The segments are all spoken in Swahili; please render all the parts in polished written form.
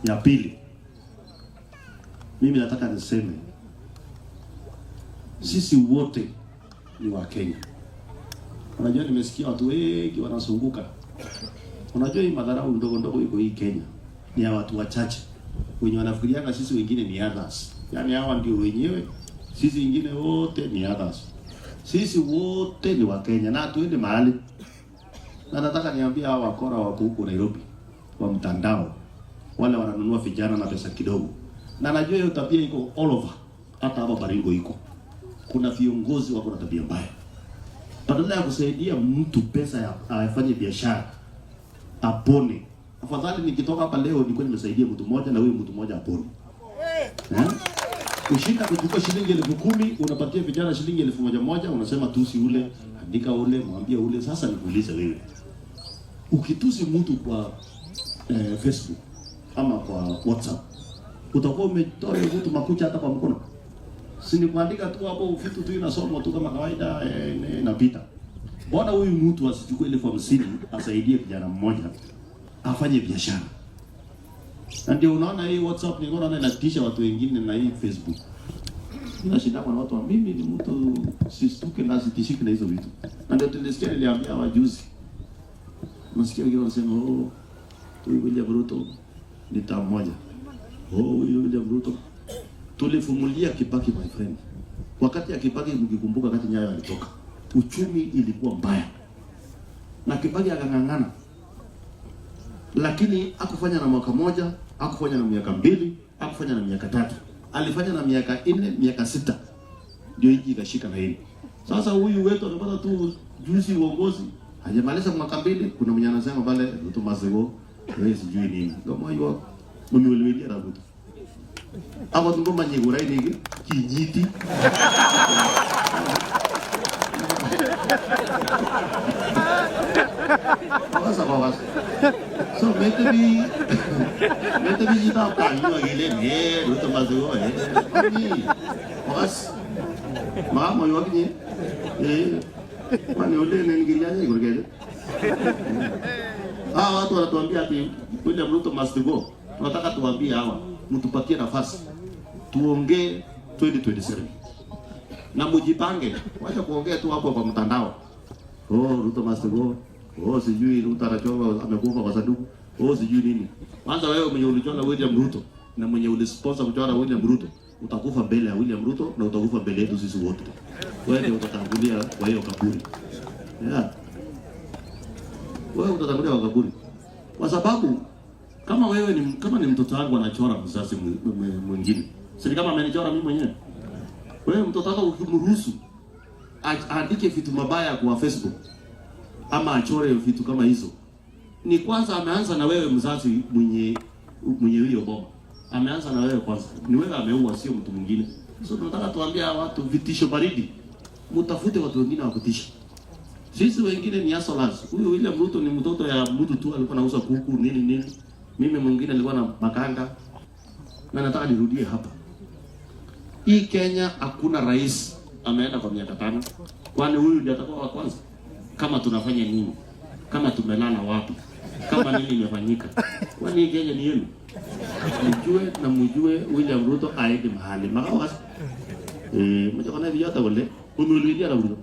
Ya pili, mimi nataka niseme sisi wote ni wa Kenya. Unajua, nimesikia watu wengi wanazunguka. Unajua hii madharau ndogo ndogo iko hii Kenya ni ya watu wachache wenye wanafikirianga sisi wengine ni others. Yaani hawa ndio wenyewe, sisi wengine wote ni others. Sisi wote ni wa Kenya na tuende mahali. Na nataka niambie hawa wakora wako huko Nairobi wa mtandao, wale wananunua vijana na pesa kidogo, na najua hiyo tabia iko all over, hata hapa Baringo iko. Kuna viongozi wako na tabia mbaya, badala ya kusaidia mtu pesa ya afanye biashara apone, afadhali nikitoka hapa leo nilikuwa nimesaidia mtu mmoja na huyo mtu mmoja apone, eh? Kushinda kuchukua shilingi 10,000 unapatia vijana shilingi 1,000 unasema tusi ule, andika ule, mwambie ule. Sasa nikuulize wewe, ukitusi mtu kwa Facebook ama kwa WhatsApp utakuwa umetoa hiyo mtu makucha hata kwa mkono? Si ni kuandika tu hapo vitu tu inasomwa tu kama kawaida, inapita. Mbona huyu mtu asichukue 50,000 asaidie kijana mmoja afanye biashara? Na ndio unaona hii WhatsApp nilikuwa naona inatisha watu wengine na hii Facebook. Ninashinda kwa watu wa mimi ni mtu sistuke na sitishike na hizo vitu. Na ndio tulisikia niliambia wajuzi. Nasikia wengine wanasema, "Oh, huyu William Ruto ni taa moja. Oh, huyu William Ruto." Tulivumilia Kibaki, my friend. Wakati ya Kibaki, mkikumbuka, wakati Nyayo alitoka, uchumi ilikuwa mbaya na Kibaki akang'ang'ana, lakini hakufanya na mwaka moja, hakufanya na miaka 2, hakufanya na miaka 3, alifanya na miaka 4, miaka 6, ndio nchi ikashika na hili. Sasa huyu wetu amepata tu juzi uongozi, hajamaliza mwaka 2, kuna mwenye anasema pale Ruto must go, wewe sijui nini. Kama hiyo mimi na Ruto. Hapo ngoma nyigura ini kinyiti. Sasa kwa so metebi chito kanyo kele eh Ruto must go eh. Ni wakas makamoiwok inye eh kwani ulenen kirianyai kurget. Hawa watu wanatuambia ati William Ruto must go. Tunataka tuambie hawa, mtupatie nafasi tuongee 2027 na mujipange, wacha kuongea tu hapo kwa mtandao. Oh, Ruto must go. Oh, sijui Ruto anachoma amekufa kwa sanduku. Oh, sijui nini. Kwanza wewe mwenye ulichora William Ruto na mwenye ulisponsor kuchora William Ruto, utakufa mbele ya William Ruto na utakufa mbele yetu sisi wote. Wewe ndio utatangulia kwa hiyo kaburi. Yeah. Wewe utatangulia kwa kaburi. Kwa sababu kama wewe ni kama ni mtoto wangu anachora mzazi mwingine, si kama amenichora mimi mwenyewe. Wewe mtoto wako ukimruhusu aandike vitu mabaya kwa Facebook ama achore vitu kama hizo, ni kwanza ameanza na wewe mzazi mwenye hiyo boma. Ameanza na wewe kwanza. Ni wewe ameua, sio mtu mwingine. So tunataka tuambie watu vitisho baridi. Mtafute watu wengine wa kutisha. Sisi wengine ni hustlers. Huyu William Ruto ni mtoto ya mtu tu alikuwa anauza kuku nini nini. Mimi mwingine alikuwa na makanga. Na nataka nirudie hapa. Hii Kenya hakuna rais ameenda kwa miaka 5. Kwani huyu ndiye atakuwa wa kwanza? Kama tunafanya nini? Kama tumelala wapi? Kama nini imefanyika? Kwani hii Kenya ni yenu? Mjue na mjue William Ruto aende mahali. Makawas. Mmoja kana vijata wale. Umeulizia na Ruto.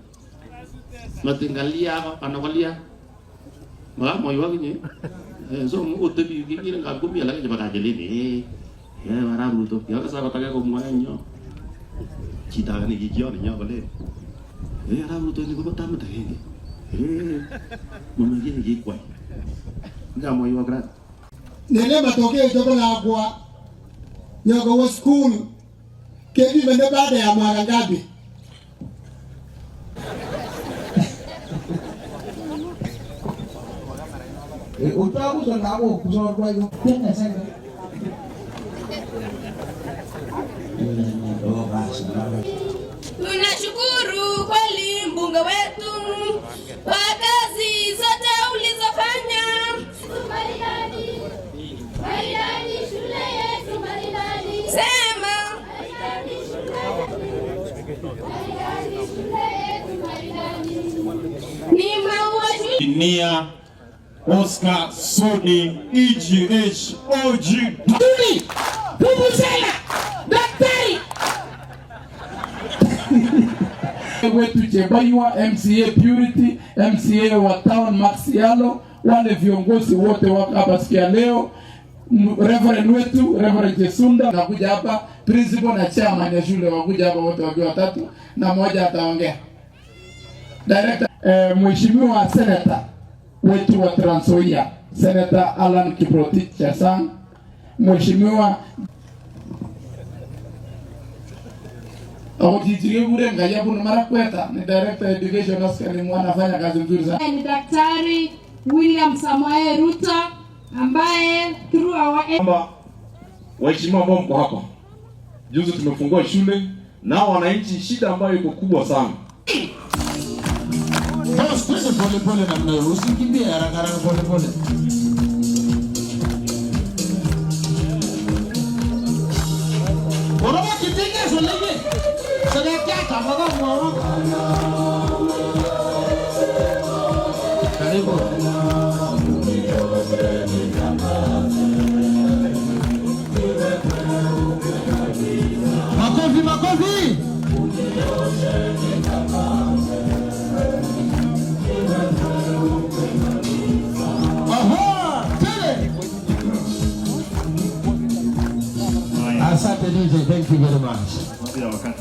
Matingalia hapa anakolia. Maka moyo wake ni. So utebi kingine ngakumi ala chebo kajeleni. Mara Ruto. Ya kasa kotake komwa nyo. Chito age nekikion nyo kole. Ara Ruto ni kobo tamit agenge. Mama kiy nekikwai. Ngamwoiwok ra. Nene matokeo chopo lakwa nyokowo skul kepimene baada ya mwaka ngapi? Tunashukuru kweli mbunge wetu kwa kazi zote ulizofanya. Maridadi, maridadi, shule yetu maridadi. Sema Maridadi, shule maridadi, shule yetu maridadi. Ni maua shule. Nia Oscar Sudi EGH OG. Tuli, vuvuzela, daktari wetu Chebaiwa, MCA Purity, MCA wa Town Maxialo, wale viongozi wote wako hapa siku ya leo. Reverend wetu Reverend Jesunda nakuja hapa, principal na chairman ya shule wakuja hapa wote wakiwa watatu, na mmoja ataongea. Director, Mheshimiwa Senator wetu wa Trans Nzoia, Senator Alan Kiprotich Chesang, Mheshimiwa ako chichi kekuren Kaya bunu Marakweta, ni Director Education Oscar ni mwana anafanya kazi nzuri sana. Ni Daktari William Samoei Ruto ambaye through our Kwamba waheshimiwa ambao mko hapa, juzi tumefungua shule na wananchi, shida ambayo iko kubwa sana. Boss, twende pole pole namna hiyo, usikimbie haraka haraka, pole pole. Unaona kitinge solege. Sasa kama kama. Karibu. Makofi, makofi. Aha, tele. Asante DJ, thank you very much.